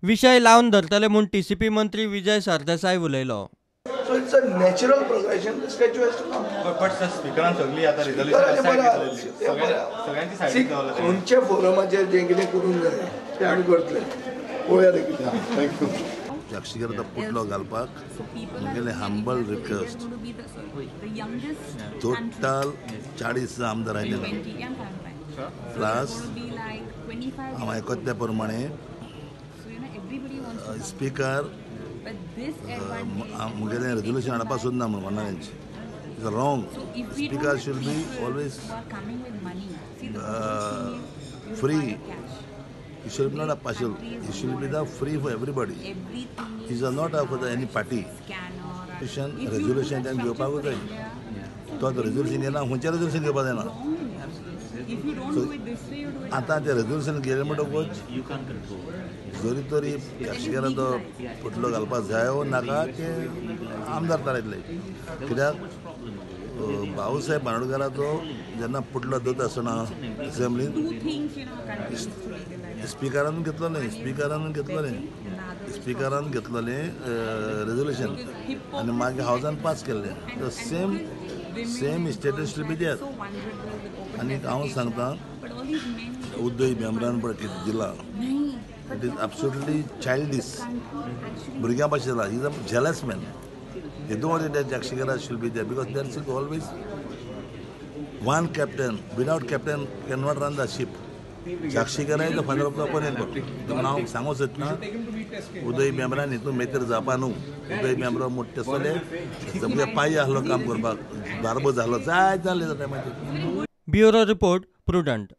विशय लावन धरतले म्हूण टीसीपी मंत्री विजय सरदेसाय उलयलो. So it's a natural progression. The statue has to come. But sir, स्पीकरान सगळी आता रिझोल्युशन सगळ्यांची सायड खंयच्या फोरमाचेर जें कितें करूंक जाय तें आमी करतले. पळोवया तें कितें. Thank you. जाक्षीकाराचो पुतळो घालपाक म्हगेलें हंबल रिक्वेस्ट. टोटल 40 आमदार आयले प्लस हांव आयकता त्या प्रमाणे स्पीकर म्हगेलें रेजोल्युशन हाडपाक सोदना म्हूण म्हणना तेंचें. It's wrong. Speaker should be always free. He should be not a partial. He should be the free for everybody. He is not for the any party. Resolution तांकां घेवपाकूच जाय. तो रेजोल्युशन घेना, खंयचें रेजोल्युशन घेवपाक जायना. सो आतां तें रेजोल्युशन घेयलें म्हणटकूच जरी तरी जाक्षीकाराचो पुतळो घालपाक जाय वो नाका तें आमदार थारायतले. कित्याक भाऊसाहेब बांदोडकाराचो जेन्ना पुतळो दवरता आसतना असेंब्लीन स्पिकरान घेतलोलें, स्पिकरान घेतलोलें, स्पिकरान घेतलोलें रेजोल्युशन आनी मागीर हावजान पास केल्लें. The same same status should be there. आनी हांव सांगता उदय भेंब्रान पळय कितें दिला, it is absolutely childish. भुरग्यां भाशेन जाला. Is a jealous man. They don't want that Jakshikara should be there because there should be always one captain. Without captain cannot run the ship. Jakshikara is the father of the opponent. हांव सांगूंक सोदना उदय भेंब्रान हितून मेतर जावपा न्हू. उदय भेंब्रो मोठे आसतले, सगळे पांय आहलो काम करपाक, बारबो जालो, जाय जालें त्या टायमाचेर. Bureau report, Prudent.